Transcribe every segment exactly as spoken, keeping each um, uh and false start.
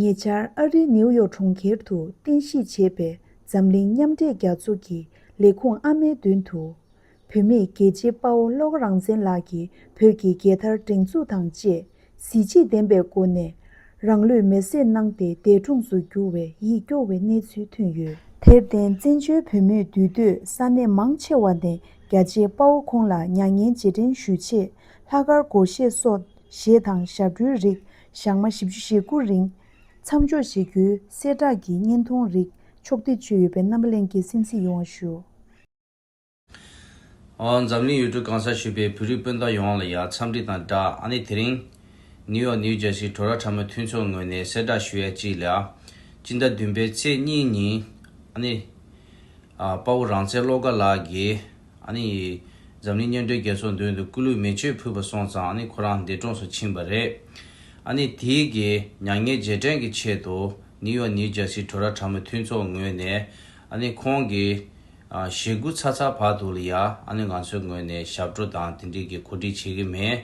ཉེ་ཆར་ཨ་རིའི་ནིའུ་ཡོག་གྲོང་ཁྱེར་དུ་རྟེན་གཞི་བྱས་པའི་འཛམ་གླིང་མཉམ་འབྲེལ་རྒྱལ་ཚོགས་ཀྱི་ལས་ཁུངས་ཨ་མའི་མདུན་དུ། བུད་མེད་རྒྱལ་གཅེས་དཔའ་བོ་བློ་དགའ་རང་བཙན་ལགས་ཀྱིས་བོད་ཀྱི་རྒྱལ་དར་སྒྲེང་འཛུགས་དང་བཅས། གཟི་བརྗིད་ལྡན་པའི་སྒོ་ནས་རང་ལུས་མེར་སྲེག་གནང་སྟེ་འདས་གྲོངས་སུ་གྱུར་བའི་ཡིད་སྐྱོ་བའི་གནས་ཚུལ་ཐོན་ཡོད། དེར་བརྟེན་བཙན་བྱོལ་བོད་མིའི་འདུས་སྡོད་ས་གནས་མང་ཆེ་བ་ནས་རྒྱལ་གཅེས་དཔའ་བོ་ཁོང་ལ་མྱ་ངན་རྗེས་དྲན་ཞུ་ཆེད་ལྷག་དཀར་སྒོར་གཞས་སོགས་གཞས་དང་ཞབས་བྲོའི་རིགས་ཞག་མ་བཞི་བཅུ་ཞེ་དགུ་རིང་མཚམས་འཇོག་བྱེད་རྒྱུའི་གསལ་བསྒྲགས་ཀྱི་བརྙན་ཐུང་རིགས་ཕྱོགས་སྒྲིག་བྱས་ཡོད་པའི་རྣམ་པ་ལྷན་རྒྱས་གསན་གཟིགས་ཡོང་བ་ཞུ། ཨོ། འཛམ་གླིང་ཡུལ་གྲུ་གང་སར་བཞུགས་པའི་བོད་རིགས་སྤུན་ཟླ་ཡོངས་ལ་ཡང་འཚམས་འདྲི་དང་སྦྲགས། ཨ་ནི་དེ་རིང་ནིའུ་ཡོག་ནིའུ་ཇར་སི་བྲོ་ར་ཁྲ་མོ་མཐུན་ཚོགས་ངོས་ནས་གསལ་བསྒྲགས་ཞུ་ཡ་གཅིག་ལ། སྤྱི་ཟླ་བདུན་པའི་ཚེས་གཉིས་ཉིན་ཨ་ནི་ཨ་དཔའ་བོ་རང་བཙན་བློ་དགའ་ལགས་ཀྱིས་ཨ་ནི་འཛམ་གླིང་མཉམ་འབྲེལ་རྒྱལ་ཚོགས་མདུན་དུ་སྐུ་ལུས་མེ་མཆོད་ཕུལ་བ་སོང་ཙང་། ཨ་ནི་ཁོ་རང་འདས་གྲོངས་སུ་ཕྱིན་པ་རེད། ཨ་ནི་དེའི་གི་མྱ་ངན་རྗེས་དྲན་གྱི་ཆེད་དུ་ནིའུ་ཡོག་ནིའུ་ཇར་སི་བྲོ་ར་ཁྲ་མོ་མཐུན་ཚོགས་ངོས་ནས་ཨ་ནི་ཁོང་གི་ཨ་ཞེ་དགུ་ཚར་ཚར་བར་དུ་ལ་ཡ་ཨ་ནི་ང་ཚོའི་ངོས་ནས་ཞབས་བྲོ་དང་དེ་འདྲའི་གི་གོ་སྒྲིག་བྱེད་ཀྱི་མེད།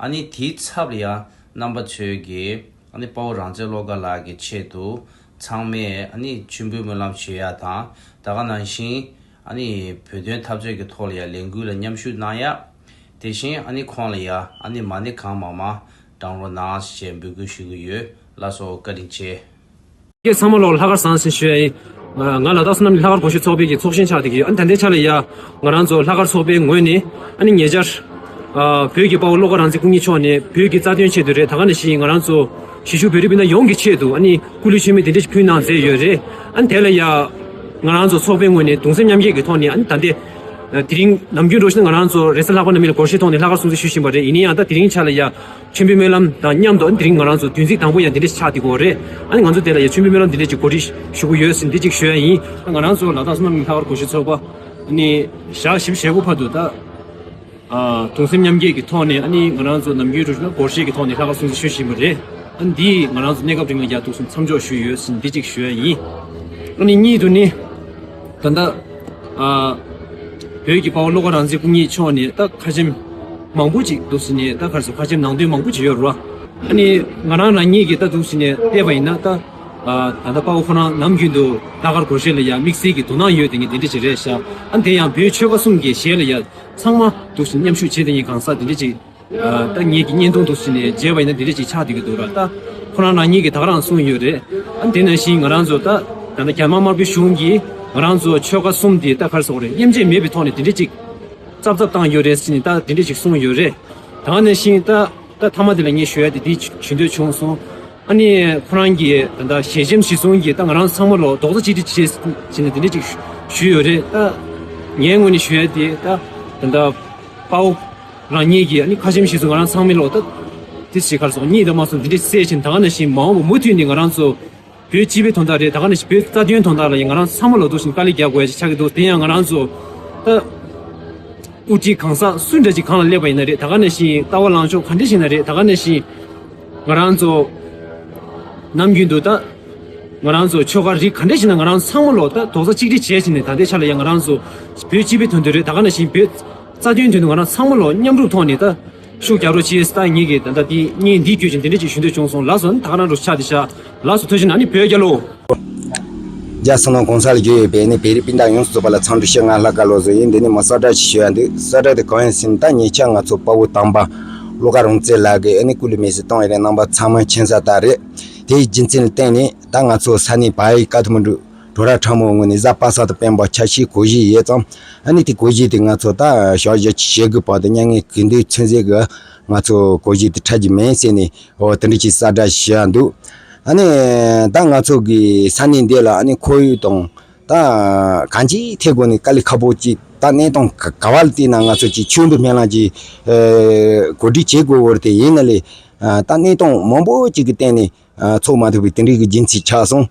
ཨ་ནི་དེའི་ཚབ་ལ་ཡ་རྣམ་པ་ཚོས་ཀྱི་ཨ་ནི་དཔའ་བོ་རང་བཙན་བློ་དགའ་ལགས་ཀྱི་ཆེད་དུ་ཚང་མས་ཨ་ནི་མཆོད་འབུལ་སྨོན་ལམ་ཞུ་ཡ་དང་། ད་ག་ནང་བཞིན་ཨ་ནི་བོད་དོན་འཐབ་རྩོད་ཀྱི་ཐོག་ལ་ཡ་ལས་འགུལ་ལ་མཉམ་ཞུགས་གནང་ཡ། དེ་བཞིན་ཨ་ནི་ཁོང་ལ་ཡ་ཨ་ནི་མ་ཎི་གང་མང་མང་བགྲང་རོགས་གནང་ཞེས་འབོད་སྐུལ་ཞུ་གི་ཡོད། ལགས་སོ། བཀའ་དྲིན་ཆེ། ཁྱེད་ཚང་མ་ལོ་ལྷག་དཀར་བཟང་ཟེར་ཞུ་ཡ་ཡིན། ང་ང་ལ་དྭགས་བསོད་ནམས་གླིང་ལྷག་དཀར་སྒོར་གཞས་ཚོགས་པའི་གི་ཚོགས་གཞོན་ཆགས་བསྡད་ཀྱི་ཡོད། ཨ་ནི་ད་ལྟའི་ཆ་ལ་ཡ་ང་རང་ཚོ་ལྷག་དཀར་ཚོགས་པའི་ངོས་ནས་ཨ་ནི་ཉེ་ཆར་ཨ་བོད་ཀྱི་དཔའ་བོ་བློ་དགའ་རང་བཙན་སྐུ་ཉིད་མཆོག་ནས་བོད་ཀྱི་རྩ་དོན་ཆེད་དུ་རེད། ད་ག་ནང་བཞིན་ང་རང་ཚོ་གཞིས་བཞུགས་བོད་རིགས་སྤུན་ཟླ་ཡོངས་ཀྱི་ཆེད་དུ་ཨ་ནི་སྐུ་ལུས་མཆོད་མེ་དེ་འདྲ་ཞིག་ཕུལ་གནང་མཛད་ཡོད་རེད། ཨ་ནི་དེ་ལ་ཡ་ང་རང་ཚོ་ཚོགས་པའི་ངོས་ནས་གདུང་སེམས་མཉམ་སྐྱེད་ཀྱི་ཐོག་ནས། ཨ་ནི་ད་ལྟའི་དེ་རིང་ནམ་རྒྱུན་འདྲ་བྱས་ན་ང་རང་ཚོ་རེས་གཟའ་ལྷག་པ་རྣམས་ལ་སྒོར་གཞས་ཐོག་ནས་ལྷག་དཀར་སྲུང་བརྩི་ཞུ་བཞིན་པ་རེད། ཡིན་ན་ཡང་ད་དེ་རིང་ཆ་ལ་ཡ་མཆོད་འབུལ་སྨོན་ལམ་དང་མཉམ་དུ་དེ་རིང་ང་རང་ཚོ་བདུན་ཚིགས་དང་པོ་ཡང་དེ་འདྲ་ཞིག་ཆགས་བསྡད་ཀྱི་ཡོད་རེད། ཨ་ནི་ང་ཚོ་དེ་ལ་ཡ་མཆོད་འབུལ་སྨོན་ལམ་འདི་འདྲ་ཅིག་གོ་སྒྲིག་ཞུ་གི་ཡོད་ཟེར་འདི་ཅིག་ཞུ་ཡ་ཡིན། ང་རང་ཚོ་ལ་དྭགས་བསོད་ནམས་གླིང་ལྷག་དཀར་སྒོར་གཞས་ཚོགས་པ་ཨ་ནི་ཞག་བཞི་བཅུ་ཞེ་དགུ་བར་དུ་ད་ཨ་གདུང་སེམས་མཉམ་སྐྱེད་ཀྱི་ཐོག་ནས། ཨ་ནི་ང་རང་ཚོ་ནམ་རྒྱུན་འདྲ་བྱས་ན་སྒོར་གཞས་ཀྱི་ཐོག་ནས་ལྷག་དཀར་སྲུང་བརྩི་ཞུ་བཞིན་པ་རེད། ཨ་ནི་འདི་ང་རང་ཚོ་གནས་སྐབས་རིང་ལ་ཡ་འདུག་སེ་མཚམས་འཇོག་ཞུས་ཡོད་ཟེར་འདི་ཅིག་ཞུ་ཡ་ཡིན། ཨ་ནི་གཉིས་དུ་ནི། ད་ལྟ་ཨ་བོད་ཀྱི་དཔའ་བོ་བློ་དགའ་རང་བཙན་སྐུ་ཉིད་མཆོག་ནས་ད་ཁ་ཆེམས་མང་པོ་ཅིག་འདུག་སེ་ནས། ད་ག་རེ་ཟེར། ཁ་ཆེམས་ནང་དོན་མང་པོ་ཅིག་ཡོད་རེད་བ། ཨ་ནི་ང་རང་རང་ཉིད་ཀྱིས་ད་འདུག་སེ་ནས་བལྟས་པ་ཡིན་ན། ད་ཨ་ད་ལྟ་དཔའ་བོ་ཁོ་རང་ནམ་རྒྱུན་དུ་ལྷག་དཀར་སྒོར་གཞས་ལ་ཡ་དམིགས་བསལ་གྱི་དོ་སྣང་ཡོད་དེ་ངས་དེ་འདྲ་ཅིག་རེད་ཤག་ཨ་ནི་དེ་ཡང་བོད་ཆོལ་ཁ་གསུམ་གྱི་གཞས་ལ་ཡ་ཚང་མ་འདུག་སེ་མཉམ་ཞུགས་བྱས་དེ་ངས་གང་ཟག་དེ་འདྲ་ཅིག་ཨ་ད་ངེད་ཀྱི་བརྙན་ཐུང་འདུག་སེ་ནས་མཇལ་བ་ཡིན་ན་འདི་འདྲ་ཅིག་ཆགས་བསྡད་ཀྱི་འདུག་ར། ད་ཁོ་རང་རང་ཉིད་ཀྱིས་ད་ག་རང་གསུངས་ཡོད་རེད། ཨ་དེ་ནང་བཞིན་ང་རང་ཚོ་ད་ད་ལྟ་རྒྱ་དམར་དམར་པོའི་གཞུང་གིས་ང་རང་ཚོ་ཆོལ་ཁ་གསུམ་དེ་ད་ག་རེ་ཟེར་དགོས་རེད། དབྱེ་འབྱེད་མེད་པའི་ཐོག་ནས་དེ་འདྲ་ཅིག་ཙབ་ཙབ་བཏང་ཡོད་རེད་ཟེར་ནས་ད་དེ་འདྲ་ཅིག་གསུངས་ཡོད་རེད། ད་ག་ནང་བཞིན་ད་ད་མཐའ་མ་དེ་ལ་ངས་ཞུ་ཡ་དེ་འདི་ཞུ་འདོད་བྱུང་སོང་། ཨ་ནི་ཁོ་རང་གིས་ད་ལྟ་ཞལ་ཆེམས་གཞིར་བཟུང་གིས་ད་ང་རང་ཚང་མ་ལོ་རྡོག་རྩ་གཅིག་སྒྲིལ་བྱས་ཟེར་ནས་དེ་འདྲ་ཅིག་ཞུས་ཡོད་རེད། ད་ངའི་ངོས་ནས་ཞུ་ཡ་དེ་ད་ད་ལྟ་དཔའ་བོ་རང་ཉིད་ཀྱིས་ཨ་ནི་ཁ་ཆེམས་གཞིར་བཟུང་ང་རང་ཚང་མའི་ལོ་ད་དེ་ཞིག་ག་རེ་ཟེར། གཉིད་དང་མ་སོང་འདི་འདྲ་བསད་ཕྱིན། ད་ག་ནང་བཞིན་མ་འོངས་པ་མུ་མཐུད་ནས་ང་རང་ཚོ་བོད་སྤྱི་པའི་དོན་དག་རེད། ད་ག་ནང་བཞིན་བོད་རྩ་དོན་དོན་དག་ལ་ཡང་ང་རང་ཚང་མ་ལོ་འདུག་སེ་དཀའ་ལས་རྒྱག་དགོས་ཡ་ཅིག་ཆགས་ཀྱི་འདུག་དེ་ཡང་ང་རང་ཚོ་ད་དབུ་ཁྲིད་གང་ཟག་སུ་འདྲ་ཅིག་གང་ལ་སླེབས་པ་ཡིན་ན་རེད། ད་ག་ནང་བཞིན་ལྟ་བ་ལངས་ཕྱོགས་ག་འདྲ་ཞིག་ན་རེད། ད་ག་ནང་བཞིན་ང་རང་ཚོ་ནམ་རྒྱུན་དུ་ད་ང་རང་ཚོ་ཆོལ་ཁ་རིགས་ག་འདྲ་ཞིག་ན་ང་རང་ཚང་མ་ལོ་ད་རྡོག་རྩ་གཅིག་སྒྲིལ་བྱས་ཕྱིན་ནས། ད་ལྟའི་ཆ་ལ་ཡང་ང་རང་ཚོ་བོད་སྤྱི་པའི་དོན་དུ་རེད། ད་ག་ནང་བཞིན་བོད་རྩ་དོན་དོན་དུ་ང་རང་ཚང་མ་ལོ་མཉམ་རུབ་ཐོག་ནས་ད་ཤུགས་རྒྱག་རོགས་བྱེད། ད་ངེད་ཀྱིས་ད་ལྟ་འདི་བརྙན་འདི་བརྒྱུད་ཅིང་འདི་འདྲ་ཅིག་ཞུ་འདོད་བྱུང་སོང་། ལགས་སོ། ད་ག་རང་རུ་ཆགས་བསྡད་ཤག་ལགས་སོ། ཐུགས་རྗེ་གནང་། ཨ་ནི་བོད་རྒྱལ་ལོ། རྒྱ་བསོད་ནམས་གོང་ས་ལ་བརྒྱུད་ཡོད་པའི་ནི་བོད་རིགས་སྤུན་ཟླ་ཡོངས་སུ་རྫོགས་པ་ལ་འཚམས་འདྲི་ཞུ། ང་ལྷག་དཀར་བློ་བཟང་ཡིན། འདི་ནས་མ་གསལ་བསྒྲགས་ཤིག་ཞུ་ཡ་འདུག་གསལ་བསྒྲགས་དེ་གང་ཡིན་ཟེར་ན། ད་ཉེ་ཆར་ང་ཚོ་དཔའ་བོ་དམ་པ་བློ་དགའ་རང་བཙན་ལགས་ཀྱིས་ཨ་ནི་སྐུ་ལུས་མེར་སྲེག་བཏང་བའི་རིང་རྣམ་པ་ཚང་མ་མཁྱེན་གསལ་ལྟར་རེད། དེའི་རྒྱུ་མཚན་ལ་བརྟེན་ནས་ད་ང་ཚོ་ས་གནས་བལ་ཡུལ་ཀ་ཐ་མན་ཌུ་བྲོ་ར་ཁྲ་མོ་ངོས་ནས་གཟའ་པ་སངས་དང་སྤེན་པ་ཆ་ཤས་སྒོར་གཞས་ཡོད་ཙང་། ཨ་ནི་དེ་སྒོར་གཞས་དེ་ང་ཚོ་ད་ཞག་བཞི་བཅུ་ཞེ་དགུ་བར་དུ་མྱ་ངན་གུས་འདུད་མཚོན་བྱེད་ཀྱི་ང་ཚོ་སྒོར་གཞས་དེ་འཁྲབ་རྒྱུ་མེད་ཟེར་ནས། འོ་དེ་འདྲ་ཅིག་གསལ་བསྒྲགས་ཞུ་ཡ་འདུག་ཨ་ནི་ད་ང་ཚོ་གི་ས་གནས་འདི་ལ་ཨ་ནི་ཁོར་ཡུག་དང་ད་གང་ཅིའི་ཐད་སྒོ་ནས་དཀའ་ལས་ཁག་པོ་ཅིག་ད་གནས་སྟངས་ག་ག་བ་ལ་བལྟས་ན་ང་ཚོ་ཅིག་མཆོད་འབུལ་སྨོན་ལམ་ཅིག་ཨ་གོ་སྒྲིག་བྱེད་དགོས་པ་རེད། དེ་ཡིན་ན་ལས་ཨ་ད་གནས་སྟངས་མང་པོ་ཅིག་གི་སྟེང་ནས་ཨ་ཚོགས་མ་ཐུབ་པའི་དེ་འདྲའི་གི་རྒྱུ་མཚན་ཆགས་སོང་།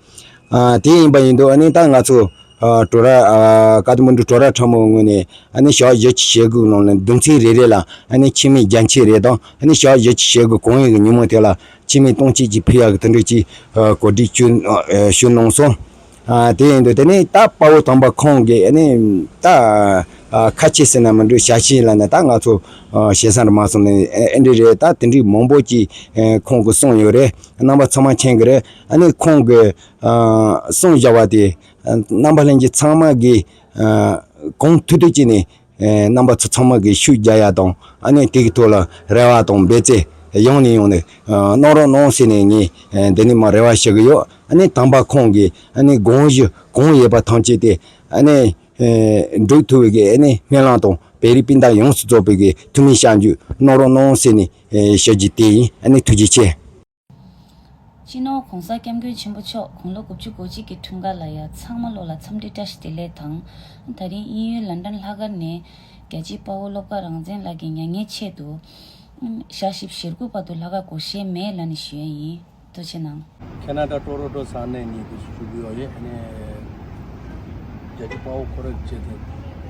ཨ་དེ་ཡིན་པ་ཡིན་དུས་ཨ་ནི་ད་ང་ཚོ་ཨ་བྲོ་ར་ཨ་ཀ་ཐ་མན་ཌུ་བྲོ་ར་ཁྲ་མོ་ངོས་ནས་ཨ་ནི་ཞག་བཞི་བཅུ་ཞེ་དགུ་ནང་ནས་བདུན་ཚིགས་རེ་རེ་ལ་ཨ་ནི་མཆོད་མེ་བརྒྱ་ཆ་རེ་དང་། ཨ་ནི་ཞག་བཞི་བཅུ་ཞེ་དགུ་གང་ཡིན་གྱི་ཉིན་མོ་དེ་ལ་མཆོད་མེ་སྟོང་མཆོད་ཅིག་ཕུལ་ཡག་གི་དེ་འདྲ་ཅིག་ཨ་གོ་སྒྲིག་ཞུ་ཨ་ཞུ་གནང་སོང་། ཨ་དེ་ཡིན་དུས་དེ་ནས་ད་དཔའ་བོ་དམ་པ་ཁོང་གིས་ཨ་ནི་ད་ཨ་ཁ་ཆེ་ཟེར་ན་མི་འགྲིག་ཞལ་ཆེ་ལབ་ན་ད་ང་ཚོ་ཨ་ཞེ་ས་རུ་མ་སོང་ནས་ཨ་ཨེ་འདྲ་རེད། ད་དེ་འདྲའི་མང་པོ་ཅིག་ཨ་ཁོང་གིས་གསུངས་ཡོད་རེད། རྣམ་པ་ཚང་མ་མཁྱེན་གི་རེད། ཨ་ནི་ཁོང་གིས་ཨ་གསུངས་བཞག་པ་དེ་ཨ་རྣམ་པ་ལྷན་རྒྱས་ཚང་མ་གིས་ཨ་གང་ཐུབ་ཐུབ་ཅིག་ནས་ཨ་རྣམ་པ་ཚོ་ཚང་མ་གིས་ཤུགས་རྒྱག་ཡ་དང་ཨ་ནི་དེ་གི་ཐོག་ལ་རེ་བ་དང་འབད་བརྩོན་ཡང་ནས་ཡང་ནས་ཨ་གནང་རོགས་གནང་ཟེར་ནས་ངས་ཨ་འདི་ནས་མར་རེ་བ་ཞུ་གི་ཡོད། ཨ་ནི་དམ་པ་ཁོང་གིས་ཨ་ནི་དགོངས་གཞི་གང་ཡོད་པ་ཐམས་ཅད་དེ་ཨ་ནི་ཨ་འགྲུབ་ཐུབ་པའི་གི་ཨ་ནི་སྨོན་ལམ་དང་བོད་རིགས་སྤུན་ཟླ་ཡོངས་སུ་རྫོགས་པའི་གི་ཐུགས་སྨོན་ཤམ་འཇུག་གནང་རོགས་གནང་ཟེར་ནས་ཨ་ཞུ་རྒྱུ་དེ་ཡིན། ཨ་ནི་ཐུགས་རྗེ་ཆེ། སྤྱི་ནོར་༸གོང་ས་༸སྐྱབས་མགོན་ཆེན་པོ་མཆོག་དགུང་ལོ་དགུ་བཅུ་གོ་གཅིག་གི་འཁྲུངས་སྐར་ལ་ཡ་ཚང་མ་ལོ་ལ་འཚམས་འདྲི་བཀྲ་ཤིས་བདེ་ལེགས་དང་། ད་རིང་དབྱིན་ཡུལ་ལན་ཌན་ལྷག་དཀར་ནས་རྒྱལ་གཅེས་དཔའ་བོ་བློ་དགའ་རང་བཙན་ལགས་ཀྱི་མྱ་ངན་ཆེད་དུ། ཞག་བཞི་བཅུ་ཞེ་དགུ་བར་དུ་ལྷག་དཀར་སྒོར་གཞས་མེད་ལབ་ནས་ཞུ་ཡ་ཡིན། ཐུགས་རྗེ་གནང་། ཁེ་ན་ཌ་ཊོ་རོན་ཊོ་ས་གནས་ནས་འདི་ཞུ་གི་ཡོད། ཡེ་ནས་རྒྱལ་གཅེས་དཔའ་བོ་ཁོ་རང་གི་ཆེད་དུ་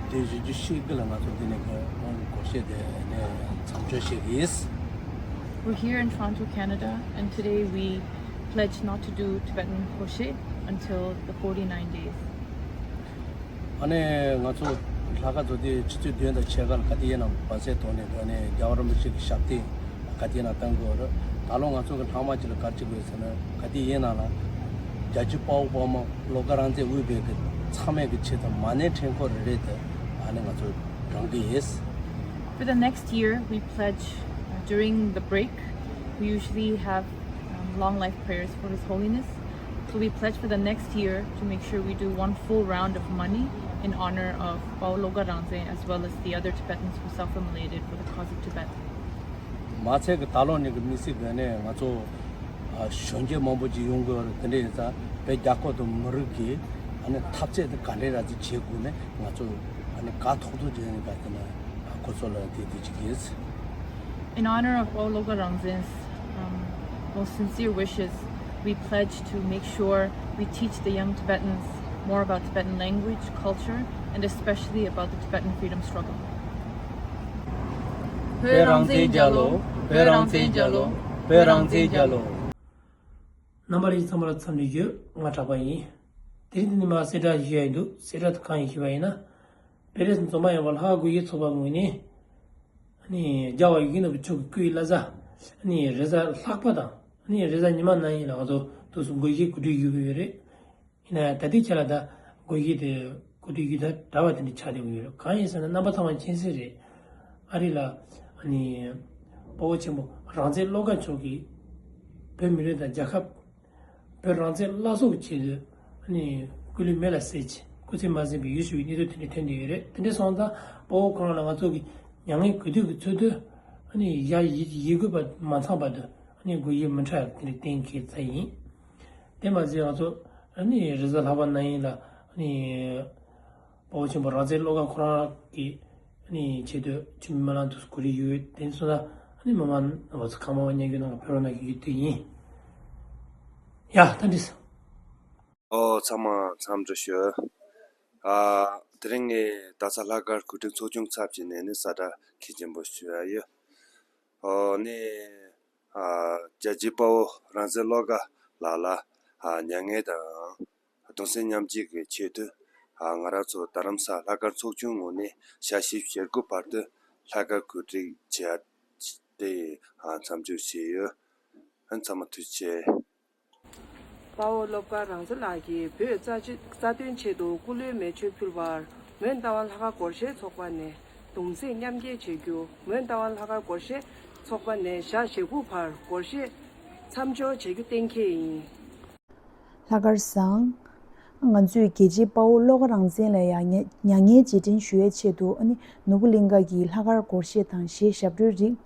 དེ་བཞིན་གྱི་ཤིག་གི་ལ་ང་ཚོ་འདི་ནས་སྒོར་གཞས་དེ་ནས་མཚམས་གཅོད་བྱེད་ཀྱི་ཡིན། We're here in Toronto, Canada, and today we pledge not to do Tibetan Goshe until the forty-nine days. ཨ་ནི་ང་ཚོ་ལྷག་དཀར་ཚོ་དེ་ཆུ་ཚོད་བདུན་དང་ཕྱེད་ཀ་ལ་ག་དེ་ཡིན་ནམ་བར་ཆད་དོགས་ནས་ཨ་ནི་རྒྱལ་བ་རིན་པོ་ཆེ་གི་ཞབས་སྟེགས་ག་དེ་ཡིན་ན་བཏང་དགོས་རེད། ད་ལོ་ང་ཚོ་གི་ལྷག་མ་ཅིག་ལ་ག་རེ་བྱེད་དགོས་ཟེར་ན་ག་དེ་ཡིན་ན་ལ་རྒྱལ་གཅེས་དཔའ་བོ་དཔའ་མོ་བློ་དགའ་རང་བཙན་དབུས་པའི་གི་ཚང་མའི་གི་ཆེད་དུ་མ་ཎི་ཕྲེང་སྐོར་རེ་རེ་དེ་ཨ་ནི་ང་ཚོ་བགྲང་གི་ཡིན། For the next year, we pledge, uh, during the break, we usually have, um, long life prayers for His Holiness. So we pledge for the next year to make sure we do one full round of mani in honor of Pawo Loka Rangzen as well as the other Tibetans who self-immolated for the cause of Tibet. མ་ཚད་ཀྱི་ད་ལོ་ནས་ཀྱི་དམིགས་བསལ་གྱི་ནས་ང་ཚོ་ཨ་གཞོན་སྐྱེས་མང་པོ་ཅིག་ཡོང་དགོས་རེད། དེ་འདྲ་ཡིན་ཙང་བོད་རྒྱལ་ཁབ་དང་མི་རིགས་ཀྱི་ཨ་ནི་འཐབ་རྩོད་དེ་ག་འདྲའི་ར་ཅིག་བྱེད་དགོས་ནས་ང་ཚོ་ཨ་ནི་ག་ཐོག་ཐོག་ཅིག་ནས་ག་དེ་ན་ཁོ་ཚོ་ལ་དེ་དེ་ཅིག་ཡིན། In honor of Pawo Loka Rangzen's, um, most sincere wishes, we pledge to make sure we teach the young Tibetans more about Tibetan language, culture, and especially about the Tibetan freedom struggle. བོད་རང་བཙན་རྒྱལ་ལོ། བོད་རང་བཙན་རྒྱལ་ལོ། བོད་རང་བཙན་རྒྱལ་ལོ། རྣམ་པ་ལྷན་རྒྱས་ཚང་མ་ལ་འཚམས་འདྲི་ཞུ། ང་གྲགས་པ་ཡིན། དེ་རིང་འདི་ནས་མར་གསལ་བསྒྲགས་ཞུ་ཡ་ཡིན་འདུག་གསལ་བསྒྲགས་དེ་གང་ཡིན་ཞུས་པ་ཡིན་ན། བེ་རེས་འཛོམས་པ་ཡོངས་ལ་ལྷག་དགོས་ཡིག་ཚོགས་པ་ངོས་ནས། ཨ་ནི་རྒྱལ་བ་ཡིད་བཞིན་ནོར་བུ་མཆོག་གི་སྐུའི་བླ་གཟའ། ཨ་ནི་རེས་གཟའ་ལྷག་པ་དང་། ཨ་ནི་རེས་གཟའ་ཉི་མ་ནང་ཡིན་ལ་ང་ཚོ་དུས་སུ་སྒོར་གཞས་གོ་སྒྲིག་ཞུ་གི་ཡོད་རེད། ཡིན་ན་ཡང་ད་ལྟའི་ཆ་ལ་ད་སྒོར་གཞས་དེ་གོ་སྒྲིག་ཞུ་ད་གྲྭ་པ་དེ་འདྲ་ཆགས་བསྡད་ཡོད་རེད། གང་ཡིན་ཟེར་ན་རྣམ་པ་ཚང་མ་མཁྱེན་གསལ་རེད། ཨ་རི་ལ་ཨ་ནི་དཔའ་བོ་ཆེན་པོ་རང་བཙན་བློ་དགའ་མཆོག་གིས་བོད་མི་རིགས་དང་རྒྱལ་ཁབ། བོད་རང་བཙན་བླ་སྲོག་གི་ཆེད་དུ་ཨ་ནི་སྐུ་ལུས་མེ་ལ་བསྲེགས་ཀྱི་སྐུ་ཚེ་མ་ཟིན་པའི་ཡུལ་ཤུལ་བའི་གནས་ཚུལ་དེ་འདྲ་ཐོན་བསྡད་ཡོད་རེད། དེ་འདྲ་སོང་ཙང་དཔའ་བོ་ཁོ་རང་ལ་ང་ཚོ་གི་མྱ་ངན་གུས་འདུད་ཀྱི་ཚུལ་དུ་ཨ་ནི་ཡ་ཡི་ཡི་གུས་པ་མ་ཚང་བར་དུ་ཨ་ནི་སྒོར་གཞས་མི་འཁྲབ་དེ་འདྲ་གཏན་འཁེལ་ཚར་ཡིན། དེ་མ་ཟད་ང་ཚོ་ཨ་ནི་རེས་གཟའ་ལྷག་པ་ན་ཡིན་ལ་ཨ་ནི་དཔའ་བོ་ཆེན་པོ་རང་བཙན་བློ་དགའ་ཁོ་རང་གི་ཨ་ནི་ཆེད་དུ་ཆུ་མིག་སྨོན་ལམ་དུ་གོ་སྒྲིག་ཡོད། དེ་ཚོ་ལ་ཨ་ནི་མི་མང་རྣམ་པ་ཚོ་གང་མང་མང་མཉམ་ཞུགས་གནང་གི་ཕེབས་རོགས་གནང་གི་ཡོད་དུས་ཡིན། ཡ་ད་འདྲི། ཨོ་ཚང་མ་འཚམས་འདྲི་ཞུ། ཨ་དེ་རིང་ངས་རྡ་ས་ལྷག་དཀར་གོ་སྒྲིག་ཚོགས་ཆུང་ཚབ་བྱས་ནས་ནི་གསལ་བསྒྲགས་གལ་ཆེན་པོ་ཞུ་ཡ་ཡོད། ཨོ་ནི། ཨ་རྒྱལ་གཅེས་དཔའ་བོ་རང་བཙན་བློ་དགའ་ལགས་ལ་ཨ་མྱ་ངན་དང་གདུང་སེམས་མཉམ་སྐྱེད་ཀྱི་ཆེད་དུ་ཨ་ང་རང་ཚོ་རྡ་རམ་ས་ལྷག་དཀར་ཚོགས་ཆུང་ངོས་ནས་ཞག་བཞི་བཅུ་ཞེ་དགུ་བར་དུ་ལྷག་དཀར་གོ་སྒྲིག་བྱས་ཏེ་ཨ་མཚམས་འཇོག་བྱས་ཡོད། ཨ་ཚང་མ་ཐུགས་རྗེ་ཆེ། དཔའ་བོ་བློ་དགའ་རང་བཙན་ལགས་ཀྱིས་བོད་རྩ་ཆེ་རྩ་དོན་ཆེད་དུ་སྐུ་ལུས་མེ་མཆོད་ཕུལ་བར་མོན་རྟ་དབང་ལྷག་དཀར་སྒོར་གཞས་ཚོགས་པ་ནས་གདུང་སེམས་མཉམ་སྐྱེད་བྱེད་རྒྱུ། མོན་རྟ་དབང་ལྷག་དཀར་སྒོར་གཞས་ཚོགས་པ་ནས་ཞག་ཞེ་དགུ་བར་སྒོར་གཞས་མཚམས་འཇོག་བྱེད་རྒྱུ་གཏན་འཁེལ་ཡིན། ལྷག་དཀར་བཟང་། ང་ཚོས་རྒྱལ་གཅེས་དཔའ་བོ་བློ་དགའ་རང་བཙན་ལ་ཡང་མྱ་མྱ་ངན་རྗེས་དྲན་ཞུ་ཡའི་ཆེད་དུ་ཨ་ནི་ནོར་བུ་གླིང་ག་གི་ལྷག་དཀར་སྒོར་གཞས་དང་གཞས་ཞབས་བྲོའི་རིགས་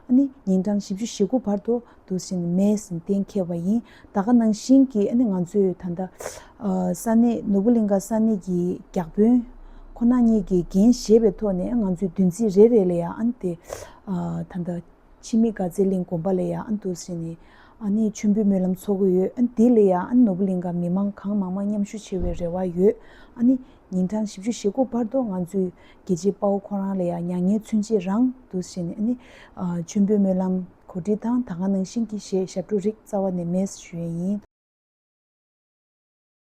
ཨ་ནི་ཉིན་གྲངས་བཞི་བཅུ་ཞེ་དགུ་བར་དུ་འདུག་སེ་མེད་ཟིན་གཏན་འཁེལ་བ་ཡིན། ད་ག་ནང་བཞིན་གྱི་ཨ་ནི་ང་ཚོས་ད་ལྟ་ཨ་ས་གནས་ནོར་བུ་གླིང་ག་ས་གནས་ཀྱི་བརྒྱ་དཔོན་ཁོ་ན་གཉིས་ཀྱིས་འགན་བཞེས་པའི་ཐོག་ནས་ང་ཚོས་བདུན་ཚིགས་རེ་རེ་ལ་ཡང་ཨ་ནི་དེ་ཨ་ད་ལྟ་འཆི་མེད་དགའ་ཚལ་གླིང་དགོན་པ་ལ་ཡང་ཨ་ནི་འདུག་སེ་ནས་ཨ་ནི་མཆོད་འབུལ་སྨོན་ལམ་ཚོགས་ཀྱི་ཡོད། ཨ་ནི་དེ་ལ་ཡང་ཨ་ནི་ནོར་བུ་གླིང་ག་མི་མང་གང་མང་མང་མཉམ་ཞུགས་བྱེད་པའི་རེ་བ་ཡོད། ཨ་ནི་ཉིན་གྲངས་བཞི་བཅུ་ཞེ་དགུ་བར་དུ་ང་ཚོས་རྒྱལ་གཅེས་དཔའ་བོ་ཁོ་རང་ལ་ཡང་མྱ་ངན་ཚུན་ཆད་རང་འདུག་སེ་ནས་ཨ་ནི་ཨ་མཆོད་འབུལ་སྨོན་ལམ་གོ་སྒྲིག་དང་ད་ག་ནང་བཞིན་གྱི་གཞས་ཞབས་བྲོ་རིགས་རྩ་བ་ནས་མེད་ཞུ་ཡས་ཡིན།